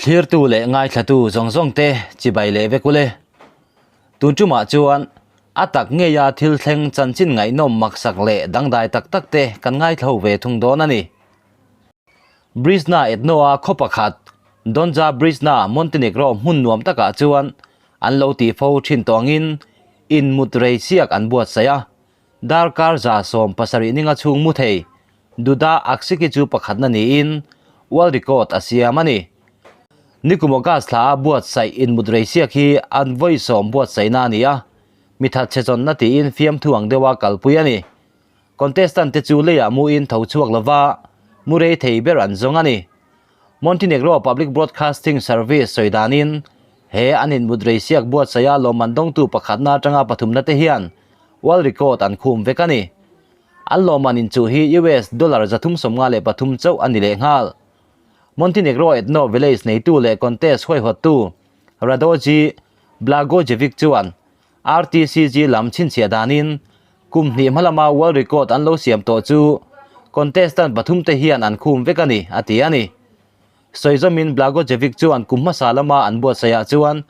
Thlirtu leh ngaithlatu zawng zawng te chibai leh vek ule. Tun tumah chuan a tak ngeia thil thleng chanchin ngaihnawm maksak leh dangdai tak tak te kan ngaithlo ve thung dawn a ni. Brisna Etnoa khaw pakhat Donja Brisna Montenegro hmun nuam takah chuan an lo tih fo thin tawh angin inmut rei siak an buatsaih a. Darkar 170 ninga chhung mu thei Duda Aksiki chu pakhatna niin world record a siam a ni. Nikum August thla a buatsaih inmut rei siak hi an vawi sawm buatsaihna a ni a, mi thatchhe chawnna tiin fiamthu ang deuha kalpui a ni. Contestant te chu leiah muin tho chhuak lova mu rei thei ber an zawng a ni. Montenegro Public Broadcasting Service sawi danin he an inmut rei siak buatsaiha lawmman dawngtu pakhatna atanga pathumna te hian world record an khum vek a ni. An lawmman inchuh hi US dollar 353 chauh a ni lehnghal. Montenegro Etno Village neitu leh contest huaihawttu Radoji Blagojevic chuan RTCG lam chhinchhiah danin kum hnih hma lama world record an lo siam tawh chu contestant pathum te hian an khum vek a ni, a ti a ni. Sawizamin Blagojevic chuan kum hmasa lama an buatsaihah chuan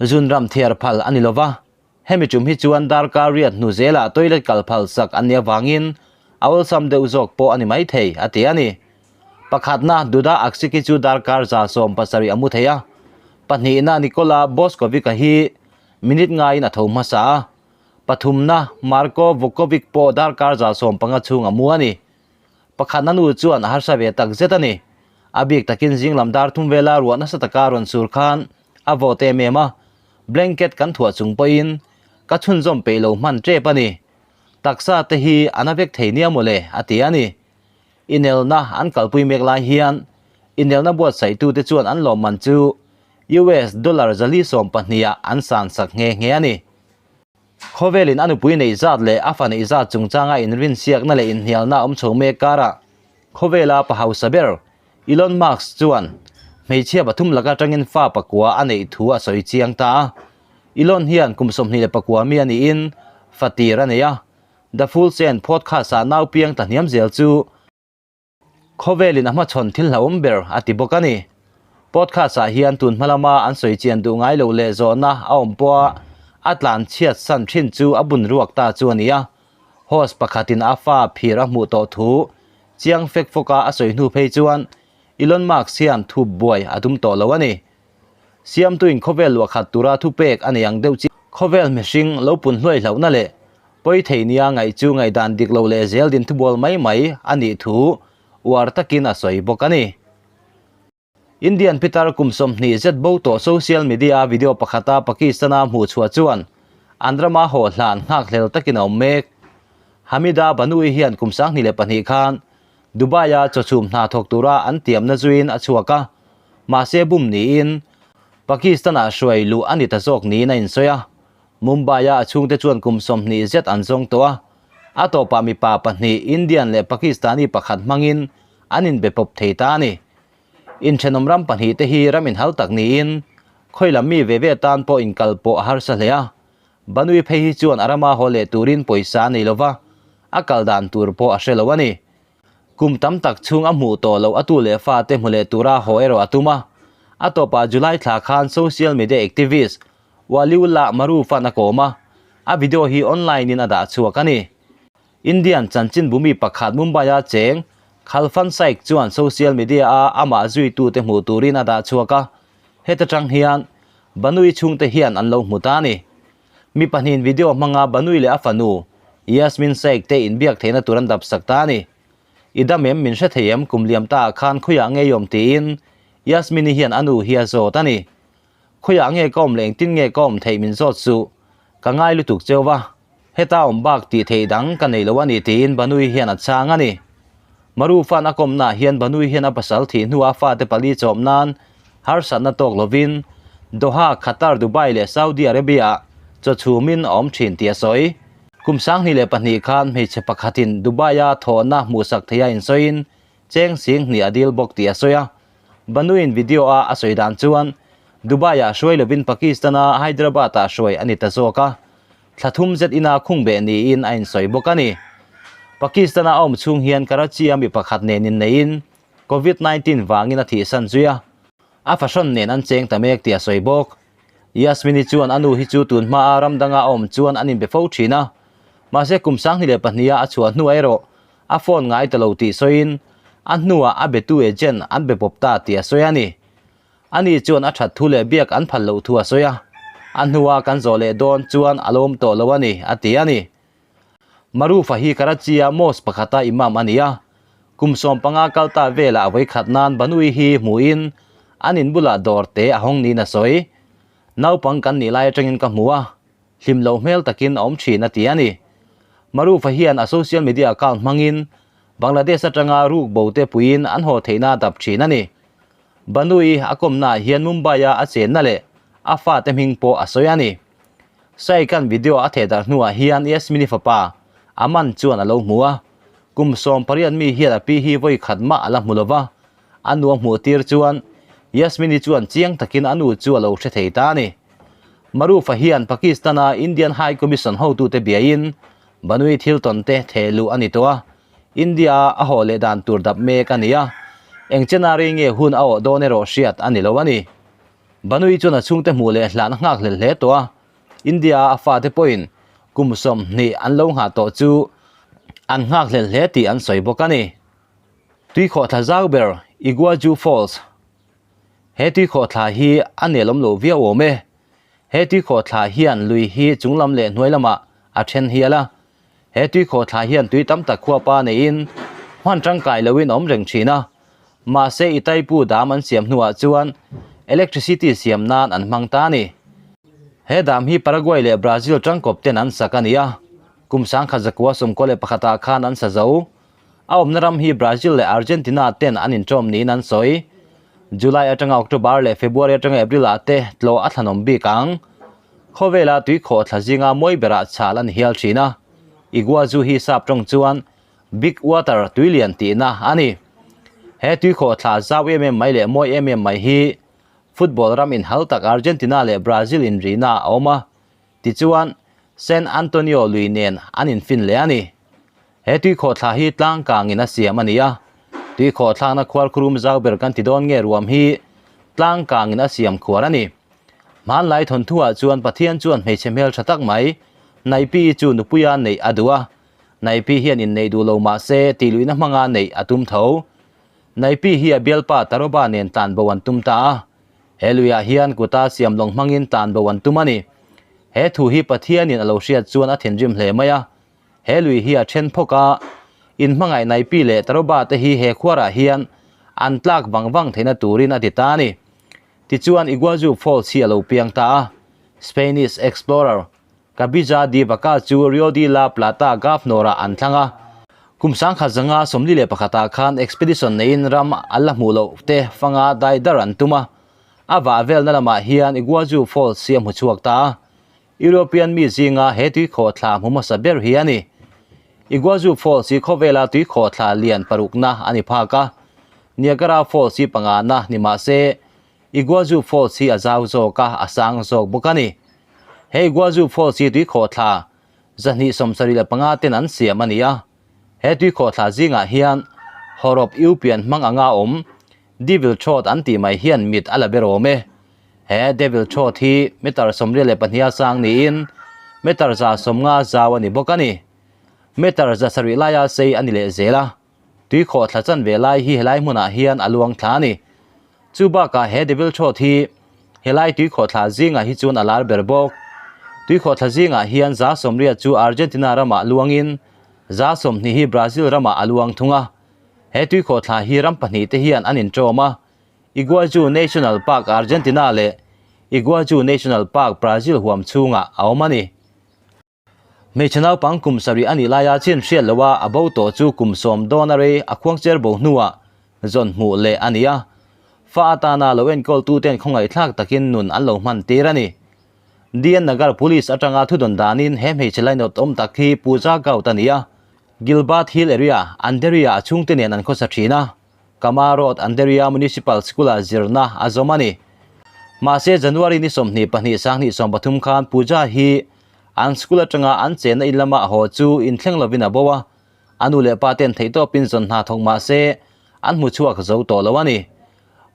zunram thiar phal a ni lova, Hemi tum hi chuan darkar riat hnu zelah toilet kal phal sak an nih avangin a awlsam deuh zawk pawh a ni maithei, a ti a ni. Pakhatna, Duda Aksiki chu darkar 170 a mu thei a. Pahnihna, Nikola Boskovic-a hi minute ngaiin a tho hmasa a. Pathumna, Marko Vukovic pawh darkar 150 chhung a mu a ni. Pakhatna nu chuan a harsa ve tak zet a ni. A bik takin zinglam dar thum vela ruah nasa taka rawn sur khan a vawt em em a. Blanket kan thuah chung pawhin ka chhunzawm peih lo hman tep a ni. Taksa te hi a na vek thei nia mawle a ti a ni. Inelna an kalpui mek lai hian inelna buatsaihtu te chuan an lawmman chu US dollar 420 ah an san sak nghe nghe a ni. Khawvelin a nupui neih zat leh a fa neih zat chungchanga inrinsiakna leh inhnialna a awm chho mek karah khawvela pa hausa ber Elon Musk chuan hmeichhia pathum laka atangin fa pakua a neih thu a sawi chiang ta a. Elon hian kum 21 mi a niin fa tir a nei a. The Full Send podcast-ah nau piang ta hniam zel chu khawvelin a hmachhawn thil hlauhawm ber a ti bawk a ni. Podcast-ah hian tun hma lama an sawi chian duh ngai lo leh zawhna a awm pawha a tlan chhiat san thin chu a bun ruak ta chu a ni a. Host pakhatin a fa phir a hmuh tawh thu Chiang fek fawka a sawi hnu phei chuan Elon Musk hian thup buai a tum tawh lo a ni. Siamtuin khawvel luahkhat tura thupek a nei ang deuh chiah. Khawvel mihring lo pun hluai hlauhna leh pawi thei nia ngaih chu ngaihdan dik lo leh zel din thubual mai mai a nih thu uar takin a sawi bawk a ni. Indian pitar kum 20 zet bo tawh social media video pakhata Pakistan-a hmuh chhuah chuan an rama haw hlan nghakhlel takin a awm mek. Hamida Banu-i hian kum 2002 khan Dubai-a chawchhum hna thawk tura an tiamna zuiin a chhuak a, mahse bum niin Pakistan-ah hruai luh a ni ta zawk niin a insawi a. Mumbai-a a chhungte chuan kum 20 zet an zawng tawh a, a tawpah mipa pahnih Indian leh Pakistani pakhat hmangin an inbe pawp thei ta a ni. Inthenawm ram pahnih te hi ram inhal tak niin khawi lam mi ve ve tan pawh inkal pawh a harsa hle a. Banui phei hi chuan a rama haw leh turin pawisa a nei lova, a kal dan tur pawh a hre lo a ni. Kum tam tak chhung a hmuh tawh loh a tu leh fa te hmu leh tura haw erawh a tum a. A tawpah July thla khan social media activist Waliullah Marufan a kawm a, a video hi online in a dah chhuak a ni. Indian chanchinbu mi pakhat Mumbai-a cheng Khalfan Shaikh chuan social media-a amah zuitute hmuh turin a dah chhuak a, heta tang hian Banui chhungte hian an lo hmu ta a ni. Mi pahnihin video hmanga Banui leh a fanu Yasmin Shaikh te inbiak theihna tur an dap sak ta a ni. I dam em min hre thei em kum liam taah khan khawiah nge i awm tiin Yasmin-i hian a nu hi a zawt a ni. Khawiah nge ka awm leh engtin nge ka awm theih min zawt suh, ka ngai lutuk cheu va. Heta awm bak tih theih dang ka nei lo a ni tiin Banui hian a chhang a ni. Marufan a kawmnaah hian Banui hian a pasal thih hnuah fate pali chawm nan harsatna tawk lovin Doha, Qatar, Dubai leh Saudi Arabia-ah chaw chhumin a awm thin tih a sawi. Kum 2002 khan hmeichhe pakhatin Dubai-a thawhna hmuhsak theia insawiin cheng 2000 a dil bawk tih a sawi a. Banuin video-a a sawi dan chuan Dubai-ah hruai lovin Pakistan-a Hyderabad-ah hruai a ni ta zawk a. Thla thum zet ina khung beh niin a insawi bawk a ni. Pakistan-a a awm chhung hian Karachi-a mi pakhat nen inneiin Covid-19 vangin a thihsan zui a. A fahrawn nen an cheng ta mek tih a sawi bawk. Yasmini chuan a nu hi chu tun hmaa ram danga a awm chuan an inbe fo thin a, mahse kum 2002 a a chhuah hnuah erawh a phone ngai ta lo tih sawiin a hnuah a betu agent an be pawp ta tih a sawi a ni. Ani chuan a that thu leh biak an phal loh thu a sawi a, a hnua kan zawh leh dawn chuan a lawm tawh lo a ni, a ti a ni. Marufa hi Karachi-a mosque pakhata imam a ni a, kum 15 kal ta velah a vawikhat nan Banui hi hmuhin an in bulah dawr te a hawng niin a sawi. Naupang kan nih lai atangin ka hmu a, hlim loh hmel takin a awm thin a ti a ni. Marufa hian a social media account hmangin Bangladesh atanga ruk bo te puiin an haw theihna a dap thin a ni. Banui a kawmnaah hian Mumbai-a a chenna leh a fate hming pawh a sawi a ni. Saikan video a theh darh hnuah hian Yasmini fapa Aman chuan a lo hmu a, kum 18 mi hian a pi hi vawi khat mah a la hmu lo va, a nu a hmuh tir chuan Yasmini chuan chiang takin a nu chu a lo hre thei ta a ni. Marufa hian Pakistan-a Indian High Commission hotute biain Banui thil tawn te theh luh a ni tawh a, India-a a haw leh dan tur dap mek a ni a, eng chena rei nge hun a awh dawn erawh hriat a ni lo a ni. Banui chuan a chhungte hmuh leh hlan a nghak hlel hle tawh a, India-a a fate pawhin kum 20 an lo nghah tawh chu an nghak hlel hle tih an sawi bawk a ni. Tuikhawhthla zau ber Iguazu Falls He tuikhawhthla hi a nelawm lo viau awm e. He tuikhawhthla hian lui hi chunglam leh hnuai lamah a then hial a. He tuikhawhthla hian tui tam tak khuapa neiin hman tangkai loin a awm reng thin a. Mahse Itaipu dam an siam hnuah chuan electricity siam nan an hmang ta a ni. He dam hi Paraguay leh Brazil tangkawp ten an sak a ni a. Kum 1991 ah khan an sa zo. A awmna ram hi Brazil leh Argentina ten an inṭawm niin an sawi. July atanga October leh February atanga April ah te tlawh a thlanawm bik ang. Khawvela tuikhawhthla zinga mawi berah chhal a ni hial thin a. Iguazu hi sap tawng chuan Big Water tuilian tihna a ni. He tuikhawhthla zau em em mai leh mawi em em mai hi football ram inhal tak Argentina leh Brazil inrihna a awm a. Tichuan, San Antonio lui nen an infin leh a ni. He tuikhawhthla hi tlang kangin a siam a ni a, tuikhawhthlakna khuar khurum zau ber kan ti dawn nge ruam hi tlang kangin a siam khuar a ni. Hmanlai thawnthuah chuan Pathian chuan hmeichhe hmel tha tak mai Naipi chu nupuia neih a duh a, Naipi hian inneih duh lo mah se tihluihna hmanga neih a tum tho. Naipi hi a bialpa Taroba nen tlanbo an tum ta a, he luiah hian kuta siam lawng hmangin tlanbo an tum a ni. He thu hi Pathianin a lo hriat chuan a thinrim hle mai a, He lui hi a then phawk a, inhmangaih Naipi leh Taroba te hi he khuarah hian an tlak vang vang theihna turin a ti ta a ni. Tichuan Iguazu Falls hi a lo piang ta a, Spanish explorer Cabeza de Vaca chu Rio de la Plata Governor-ah an thlang a. Kum 1941 ah khan expedition neiin ram an la hmuh loh te fanga dai dar an tum a, a vah velna lamah hian Iguazu Falls hi a hmu chhuak ta a. European mi zinga he tuikhawhthla hmu hmasa ber hi a ni. Iguazu Falls hi khawvela tuikhawhthla lian parukna a ni phak a, Niagara Falls hi pangana ni mah se, Iguazu Falls hi a zau zawk a, a sang zawk bawk a ni. He Iguazu Falls hi tuikhawhthla 275 ten an siam a ni a, he tuikhawhthla zingah hian hawrawp European hmang anga awm Devil Throat an tih mai hian mit a la ber awm e. He Devil Throat hi meter 22 a sang niin meter 150 zau a ni bawk a ni. Meter 700 laia sei a ni leh zel a, tuikhawhthla chanve lai hi helai hmunah hian a luang thla a ni. Chu bakah he Devil Throat hi helai tuikhawhthla zingah hi chuan a lar ber bawk. Tuikhawhthla zingah hian 80 chu Argentina ramah luangin 20 hi Brazil ramah a luang thung a. He tuikhawhthla hi ram pahnih te hian an inṭawm a, Iguazu National Park Argentina leh Iguazu National Park Brazil huam chhungah a awm a ni. Hmeichhe naupang kum sarih a nih laia chin hriat loha a bo tawh chu kum 10 dawn a rei a khuangcher bo hnuah zawn hmuh leh a ni a, fa atana lo enkawltuten khawngaihthlak takin nun an lo hman tir a ni. DN Nagar Police atanga thudawn danin he hmeichhe lainawt awm tak hi Pooja Gaut a ni a, Gilbert Hill Area, Andheri-ah a chhungte nen an khawsa thin a, Kama Road, Andheri-a Municipal School-ah zirna a zawm a ni. Mahse, January ni 22 2030 khan Pooja hi an school atanga an chenna in lama a haw chu inthleng lovin a bo a, a nu leh pa ten theihtawpin zawn hna thawk mahse an hmu chhuak zo tawh lo a ni.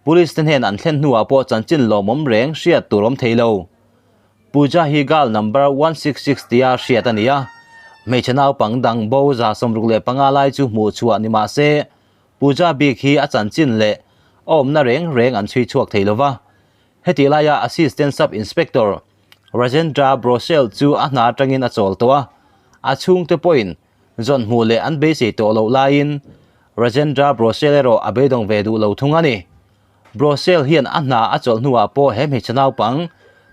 Police te hnen an thlen hnuah pawh chanchin lawmawm reng hriat tur awm thei lo. Pooja hi girl number 166 tia hriat a ni a, hmeichhe naupang dang bo 65 lai chu hmuh chhuah ni mah se, Pooja bik hi a chanchin leh a awmna reng reng an chhui chhuak thei lo va. Hetih laia Assistant Sub Inspector Rajendra Brosel chu a hna atangin a chawl tawh a, a chhungte pawhin zawn hmuh leh an beisei tawh loh laiin Rajendra Brosel erawh a beidawng ve duh lo thung a ni. Brosel hian a hna a chawlh hnuah pawh he hmeichhe naupang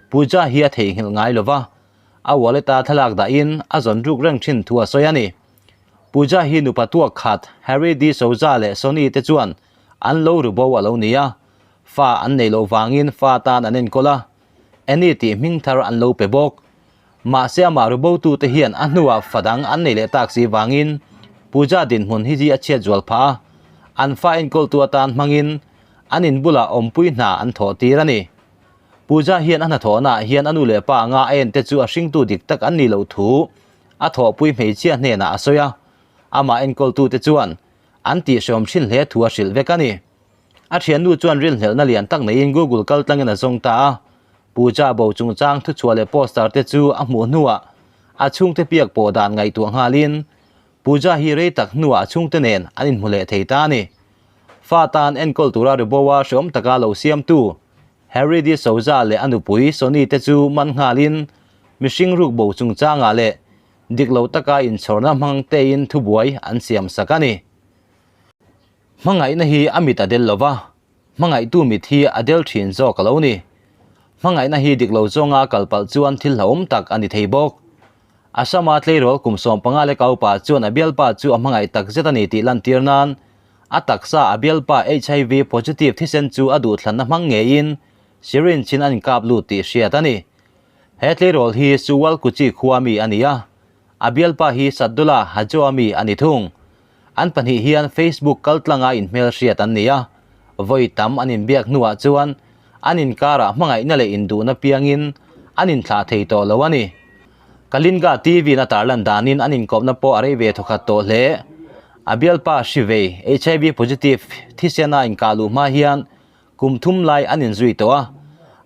Pooja hi a theihnghilh ngai lo va, a wallet-a thlalak dahin a zawn ruk reng thin thu a sawi a ni. Pooja hi nupa tuak khat Harry D Souza leh Sony te chuan an lo ru bo a lo ni a, fa an neih loh vangin fa tan an enkawl a, Annie tih hming thar an lo pe bawk. Mahse amah ru botute hian a hnuah fa dang an nei leh tak si vangin Pooja dinhmun hi hi a chhiat zual phah a, an fa enkawltu atan hmangin an in bulah awmpui hna an thawh tir a ni. Pooja hian a hnathawhnaah hian a nu leh pa anga a ente chu a hringtu dik tak an nih loh thu a thawhpui hmeichhia hnenah a sawi a, amah enkawltute chuan an tihhreawm thin hle thu a hrilh vek a ni. A thiannu chuan rilhnelhna lian tak neiin Google kal tlangin a zawng ta a. Pooja bo chungchang thuchhuah leh poster te chu a hmuh hnuah a chhungte piak pawh dan ngaihtuah nghalin Pooja hi rei tak hnuah a chhungte nen an inhmu leh thei ta a ni. Fa tan enkawl tura Riboa hreawm taka lo siamtu Harry de Souza leh a nupui Sony te chu man nghalin mihring ruk bo chungchangah leh dik lo taka inchhawrna hmang tein thubuai an siam sak a ni. Hmangaihna hi a mit a del lo va, hmangaihtu mit hi a del thin zawk a lo ni. Hmangaihna hi dik lo zawnga kal palh chuan thil hlauhawm tak a ni thei bawk. Assam-a tleirawl kum 15 leh kaupa chuan a bialpa chu a hmangaih tak zet a ni tih lantir nan a taksa a bialpa HIV positive thisen chu a duhthlanna hmang ngeiin syringe in an inkap lut tih hriat a ni. He tleirawl hi Suwalkuchi khua mi a ni a, A bialpa hi Saddula Hajoa mi a ni thung. An pahnih hian Facebook kaltlanga inhmelhriat an ni a, vawi tam an inbiak hnuah chuan an inkarah hmangaihna leh induhna piangin an inthlah thei tawh lo a ni. Kalinga TV-in a tarlan danin an inkawpna pawh a rei ve thawkhat tawh hle. A bialpa hri vei, HIV positive, thisena inkah luh hma hian kum thum lai an inzui tawh a,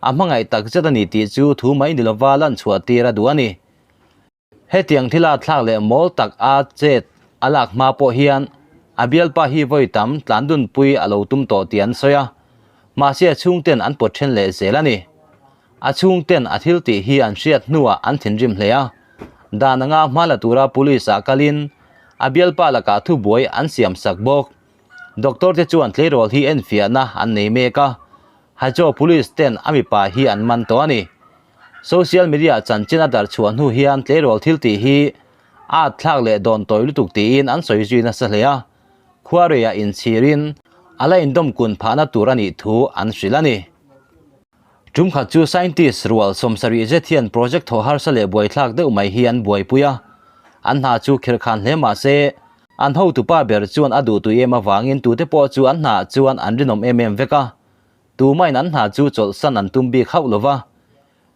a hmangaih takzet a ni tih chu thu mai ni lova lanchhuah tir a duh a ni. Hetiang thila thlak leh mawl tak a chet a lak hma pawh hian a bialpa hi vawi tam tlan dunpui a lo tum tawh tih an sawi a, mahse a chhungten an pawt then leh zel a ni. A chhungten a thil tih hi an hriat hnuah an thinrim hle a, dan anga hma la tura police ah kalin a bialpa lakah thubuai an siam sak bawk. Doctor te chuan tleirawl hi enfiahna an nei mek a, Hajo police ten a mipa hi an man tawh a ni. Social media chanchin a darh chhuah hnu hian tleirawl thil tih hi a at thlak leh dawn tawi lutuk tiin an sawi zui nasa hle a, khuareiah inchhirin a la indawm kun phahna tur a nih thu an hrilh a ni. Tum khat chu scientist rual 70 zet hian project thawh harsa leh buaithlak deuh mai hi an buaipui a, an hna chu khirhkhan hle mah se an hotupa ber chuan a duhtui em avangin tute pawh chu an hnaah chuan an rinawm em em vek a. Tumain an hna chu chawlhsan an tum bik hauh lo va.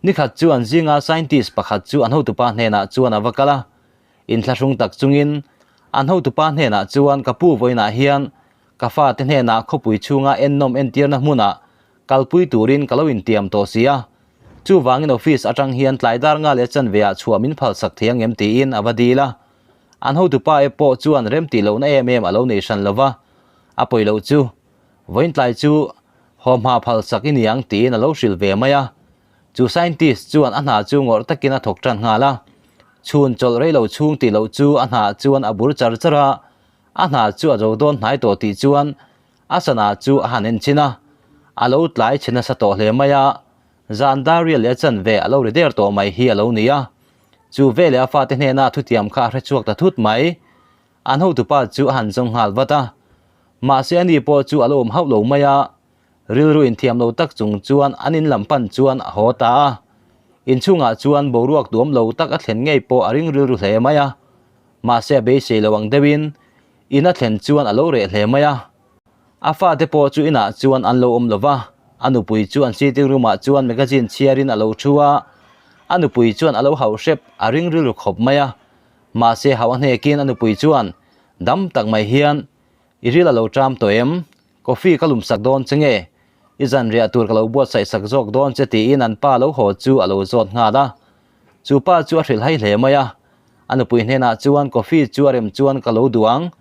Nikhat chu an zinga scientist pakhat chu an hotupa hnenah chuan a va kal a. Inthlahrung tak chungin an hotupa hnenah chuan ka pu vawiinah hian ka fate hnenah khawpui chhunga ennawm entirna hmunah kalpui turin ka lo intiam tawh si a. Chuvangin office atang hian tlai dar nga leh chanveah chhuah min phalsak thei ang em tiin a va dil a. An hotupa e pawh chuan remtih lohna em em a lo nei hran lo va. A pawi loh chu Vawiin tlai chu haw hma phal sak i niang tiin a lo hrilh ve mai a. Chu scientist chuan a hna chu ngawrh takin a thawk tan nghal a. Chhun chawlh rei lo chhung tih loh chu a hna chuan a bur char char a, a hna chu a zo dawn hnai tawh tih chuan a sana chu a han en chin a. A lo tlai chhe nasa tawh hle mai a, zan dar rial leh a chanve a lo ri der tawh mai hi a lo ni a. Chu veleh a fate hnena thutiam kha a hrechhuak ta thut mai. An hotupa chu a han zawng nghal vat a, mahse ani pawh chu a lo awm hauh lo mai a, rilru inthiam lo tak chung chuan an in lam pan chuan a haw ta a. Inchhungah chuan boruak duam lo tak a thlen ngei pawh a ring rilru hle mai a, mahse a beisei lo ang deuhin in a thlen chuan a lo reh hle mai a. A fate pawh chu inah chuan an lo awm lo va, a nupui chu an sitting room ah chuan magazine chhiarin a lo thu a, a nupui chuan a lo hauh hrep a ring rilru khawp mai a. Mahse hauh a hnekin a nupui chuan dam tak mai hian, I ril a lo ṭam tawh em? Coffee ka lumsak dawn che nge? I zanriah tur ka lo buatsaih sak zawk dawn che tiin an pa lo haw chu a lo zawt nghal a. Chu pa chu a hrilh hai hle mai a. A nupui hnenah chuan coffee chu a rem chuan ka lo duh ang.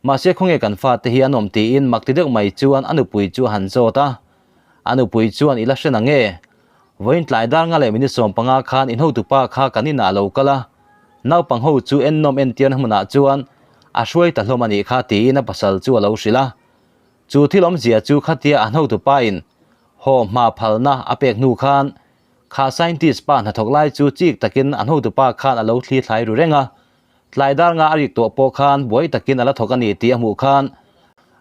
Mahse khawnge kan fate hi an awm tiin mak ti deuh mai chuan a nupui chu a han zawt a. A nupui chuan i la hre nange? Vawiin tlai dar nga leh minute 15 khan in hotupa kha kan inah a lo kal a. Naupang ho chu ennawm entirna hmunah chuan a hruai ta hlawm a nih kha tiin a pasal chu a lo hrilh a. Chu thil awmzia chu khatia an hotupa in haw hma phalna a pek hnu khan kha scientist pa hnathawk lai chu chik takin an hotupa khan a lo thli thlai ru reng a. Tlai dar nga a rik tawh pawh khan buai takin a la thawk a ni tih a hmuh khan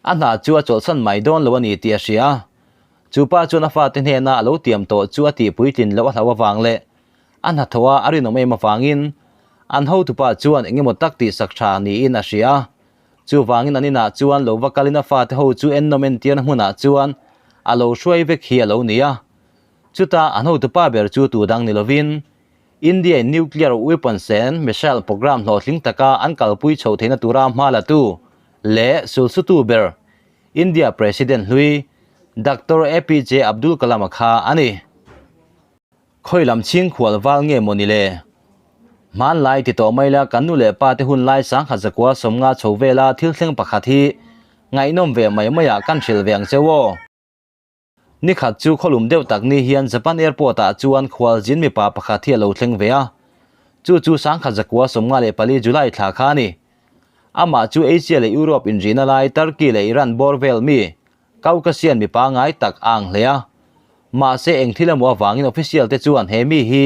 a hna chu a chawlhsan mai dawn lo a ni tih a hria. Chu pa chuan a fate hnena a lo tiam tawh chu a tih puitlin loh a hlauh avang leh a hnathawh a a rinawm em avangin an hotupa chuan eng emaw tak tihsak tha niin a hria. Chuvangin an inah chuan lo va kalin a fate ho chu ennawm entirna hmunah chuan a lo hruai vek hi a lo ni a. Chutah an hotupa ber chu tu dang ni lovin India in nuclear weapons and missile programme hlawhtling taka an kalpui chhoh theihna tura hma la tu leh sulsutu ber India President hlui Doctor APJ Abdul Kalam-a kha a ni. Khawi lam chhing khual val nge maw ni le? Hmanlai ti tawh mai la kan nu leh pa te hun lai 1950 chho vela thil thleng pakhat hi ngaihnawm ve mai maiah kan hrilh ve ang cheu aw. Nikhat chu khawlum deuh tak ni hian Japan airport ah chuan khualzin mipa pakhat hi a lo thleng ve a. Chu chu 1954 July thla kha a ni. Amah chu Asia leh Europe inrihna lai Turkey leh Iran bawr vel mi Caucasian mi pangngai tak a ang hle a. Mahse eng thil emaw avangin official te chuan he mi hi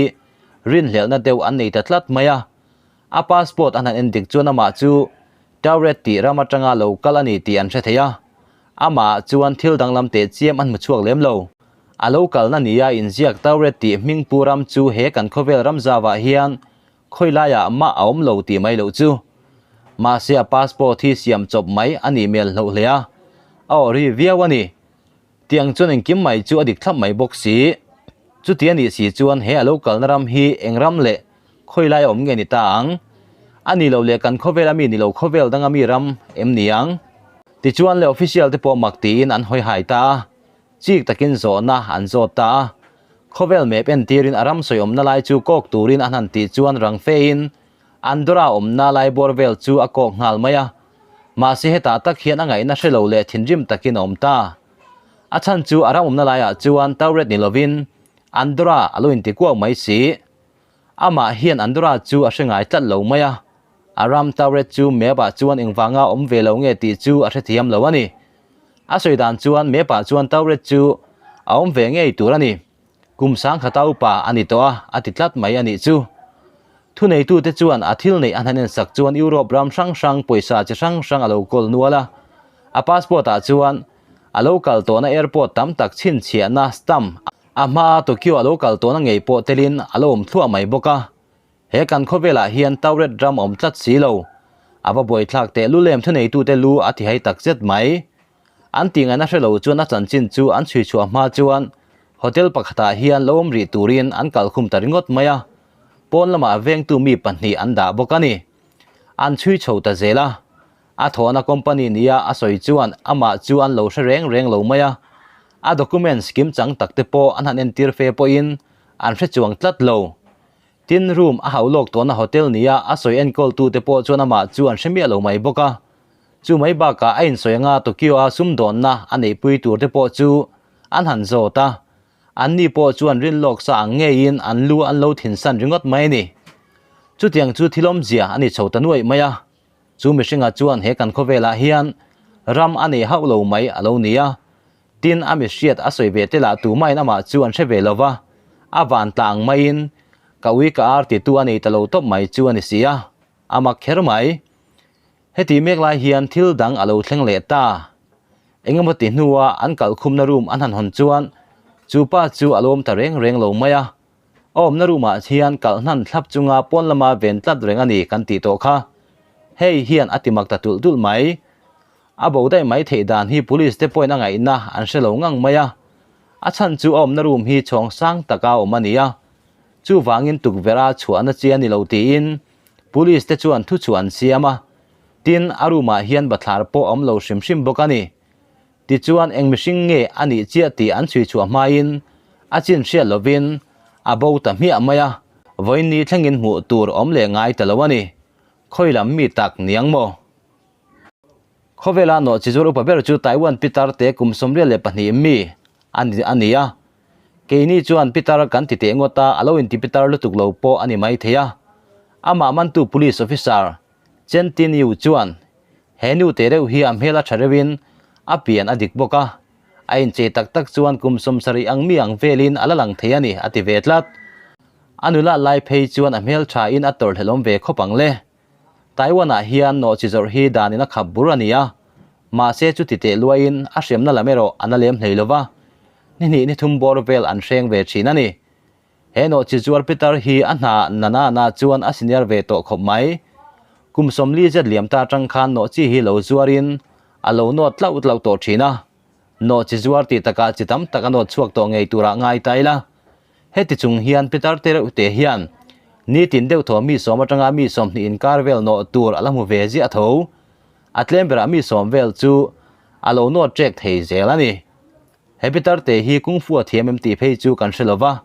rinhlelhna deuh an nei ta tlat mai a. A passport an han en dik chuan amah chu Tauret tih ram atanga lo kal a ni tih an hre thei a. Amah chuan thil danglam teh chiam an hmu chhuak lem lo. A lo kalna nia inziak Tauret tih hmingpu ram chu he kan khawvel ram zavah hian khawi laiah mah a awm lo tih mai loh chu. Mahse a passport hi siam chawp mai a nih mel hloh hle a, a aw ri viau a ni. Tiang chuan engkim mai chu a dik thlap mai bawk si. Chuti a nih si chuan he a lo kalna ram hi eng ram leh khawi lai a awm nge ni ta ang? A ni lo leh kan khawvel a mi ni lo khawvel danga mi ram em ni ang? Tichuan le official te pawh mak tiin an hawi hai ta a, chik takin zawhna an zawt ta a. Khawvel map entirin a ram sawi awmna lai chu kawk turin an han tih chuan rang fein Andorra awmna lai bawr vel chu a kawk nghal mai a. Mahse hetah tak hian a ngaihna hre lo leh thinrim takin a awm ta. A chhan chu a ram awmna laiah chuan Tauret ni lovin Andorra a lo inti kuau mai si. Amah hian Andorra chu a hre ngai tlat lo mai a. A ram Tauret chu map ah chuan engvanga awm ve lo nge tih chu a hrethiam lo a ni. A sawi dan chuan map ah chuan Tauret chu a awm ve ngei tur a ni. Kum 10,000 upa a ni tawh a, a ti tlat mai a nih chu. Thuneitute chuan a thil neih an han ensak chuan Europe ram hrang hrang pawisa chi hrang hrang a lo kawl nual a. A passport ah chuan a lo kal tawhna airport tam tak chhinchhiahna stamp a hmaa Tokyo a lo kal tawhna ngei pawh telin a lo awm thluah mai bawk a. He kan khawvelah hian Tauret ram a awm tlat si lo. A va buaithlak teh lulem thuneitute lu a tihai tak zet mai. An tih ngaihna hre lo chuan a chanchin chu an chhui chhuah hma chuan hotel pakhatah hian lo awm rih turin an kalkhum ta ringawt mai a. Pawn lamah vengtu mi pahnih an dah bawk a ni. An chhui chho ta zel a. A thawhna company nia a sawi chuan amah chu an lo hre reng reng lo mai a. A documents kim chang tak te pawh an han entir fe pawhin an hre chuang tlat lo. Tin, room a hauh lawk tawhna hotel nia a sawi enkawltu te pawh chuan amah chu an hre miah lo mai bawk a. Chu mai bakah a insawi anga Tokyo-a sumdawnna a neihpui tur te pawh chu an han zawt a. Anni pawh chuan rinlawk sa ang ngeiin an lu an lo thinsan ringawt mai a ni. Chutiang chu thil awmzia a ni chho ta nuaih mai a. Chu mihringa chuan he kan khawvelah hian ram a nei hauh lo mai a lo ni a. Tin, a mihriat a sawi ve te lah tumahin amah chu an hre ve lo va, a van tla ang maiin ka ui ka ar titu a nei ta lo tawp mai chu a ni si a, a mak kher mai. Heti mek lai hian thil dang a lo thleng leh ta. Engemaw ti hnua an kalkhumna room an han hawn chuan chu pa chu a lawm ta reng reng lo mai a. A awmna room ah hian kalh hnan thlap chunga pawn lama ven tlat reng a ni kan tih tawh kha. Hei hian a ti mak ta tulh tulh mai. A bo daih mai theih dan hi police te pawhin a ngaihna an hre lo ngang mai a. A chhan chu a awmna room hi chhawng sang taka awm a ni a. Chuvangin tukverh a chhuahna chi a ni lo tiin police te chuan thu chu an siam a. Tin, a room ah hian bathlar pawh a awm lo hrim hrim bawk a ni. Tichuan eng mihring nge a nih chiah tih an chhui chhuah hmain a chin hriat lovin a bo ta hmiah mai a, vawiin thlengin hmuh tur awm leh ngai ta lo a ni. Khawi lam mi tak niang maw? Khawvela nawh chi zuar upa ber chu Taiwan pitar te kum 82 mi a ni a. Keini chuan pitar kan ti teh ngawt a, a lo inti pitar lutuk lo pawh a ni mai thei a. Amah mantu police officer Chen Tin Yu chuan he nu te reuh hi a hmel a tha reuhin a pian a dik bawk a, a inchei tak tak chuan kum 70 ang mi ang velin a la lang thei a ni a ti ve tlat. A nula lai phei chuan a hmel thain a tawrhhlelawm ve khawp ang le. Taiwan-ah hian nawhchi zawrh hi danin a khap bur a ni a, mahse chuti teh luaiin a hriamna lam erawh a na lem hlei lo va, ni hnih ni thum bawr vel an hreng ve thin a ni. He nawhchi zuar pitar hi a hna nana na chuan a senior ve tawh khawp mai. Kum 40 zet liam ta atang khan nawhchi hi lo zuarin a lo nawt tlauh tlauh tawh thin a, nawhchi zuar tih takah chi tam tak a nawt chhuak tawh ngei turah ngai ta ila. Heti chung hian pitar te reuh te hian nitin deuh thaw mi sawm atanga mi 20 inkar vel nawh tur a la hmu ve ziah tho. A tlem berah mi 10 vel chu a lo nawt trek thei zel a ni. He pitar te hi kung fu a thiam em tih phei chu kan hre lo va,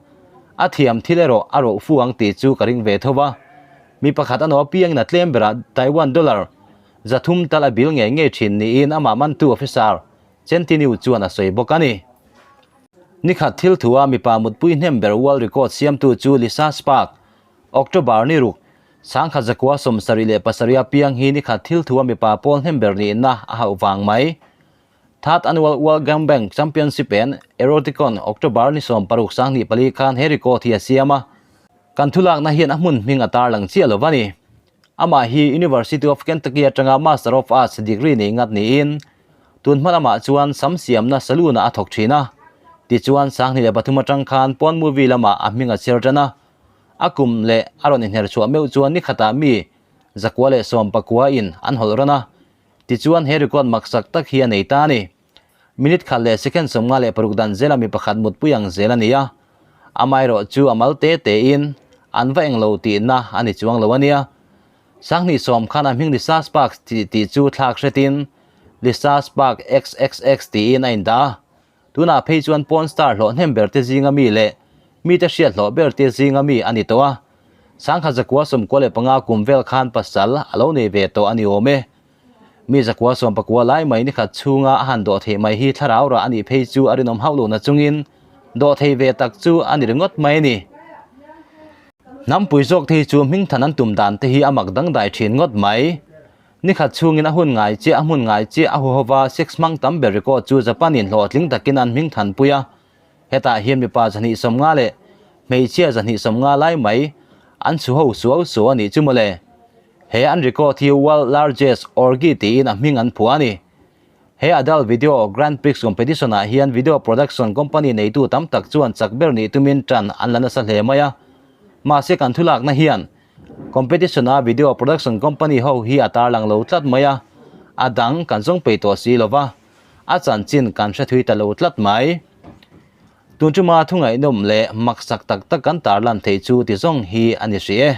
a thiam thil erawh a roh fu ang tih chu ka ring ve tho va. Mi pakhat a nawh apiangin a tlem berah Taiwan dollar 300 tal a bil ngei ngei thin niin amah mantu officer Chen Tiniu chuan a sawi bawk a ni. Nikhat thil thua mipa mutpui hnem ber world record siamtu chu Lisa Spark, October ni ruk, 1977 apiang hi nikhat thil thua mipa pawl hnem ber nihna a hauh vang mai. Third Annual World Gangbang Championship and Eroticon October ni 16 2004 khan he record hi a siam a. Kan thulakna hian a hmun hming a tarlang chiah lo a ni. Amah hi University of Kentucky atanga Master of Arts degree nei ngat niin tun hma lamah chuan sam siamna saloon-ah a thawk thin a. Tichuan 2003 atang khan porn movie lamah a hming a chher tan a. A kum leh a rawn inher chhuah meuh chuan ni khatah mi 119 in an hawlh rawn a. Tichuan he record maksak tak hi a nei ta a ni. Minute khat leh second 56 dan zela mi pakhat mutpui ang zel a ni a. Amaherawh chu a mal te tein an va englo tihna a ni chuang lo a nia. 2010 khan a hming Lisa Sparks tih tih chu thlak hretin Lisa Spark XXX tiin a indah a. Tunah phei chuan porn star hlawh hnem ber te zinga mi leh mite hriat hlawh ber te zinga mi a ni tawh a. 1995 kum vel khan pasal a lo nei ve tawh a ni awm e. Mi 119 lai mai ni khat chhunga a han dawh theih mai hi thlarau rah a nih phei chu a rinawm hauh lohna chungin dawh thei ve tak chu a ni ringawt mai a ni. Hnampui zawk te hi chu hming than an tum dan te hi a mak dangdai thin ngawt mai. Ni khat chhungin a hun ngai chiah a hmun ngai chiah a huhova sex hmang tam ber record chu Japan in hlawhtling takin an hming thanpui a. Hetah hian mipa 250 leh hmeichhia 250 lai mai an chhu ho suau suau a nih chu mawle. He an record hi World Largest Orgy tiin a hming an phuah a ni. He adult video Grand Prix competition ah hian video production company neitu tam tak chuan chak ber nih tumin tan an la nasa hle mai a. Mahse kan thulakna hian competition a video production company ho hi a tarlang lo tlat mai a, a dang kan zawng peih tawh si lova, a chanchin kan hre thui ta lo tlat mai. Tun tuma thu ngaihnawm leh maksak tak tak kan tarlan theih chu ti zawng hi a ni hri e.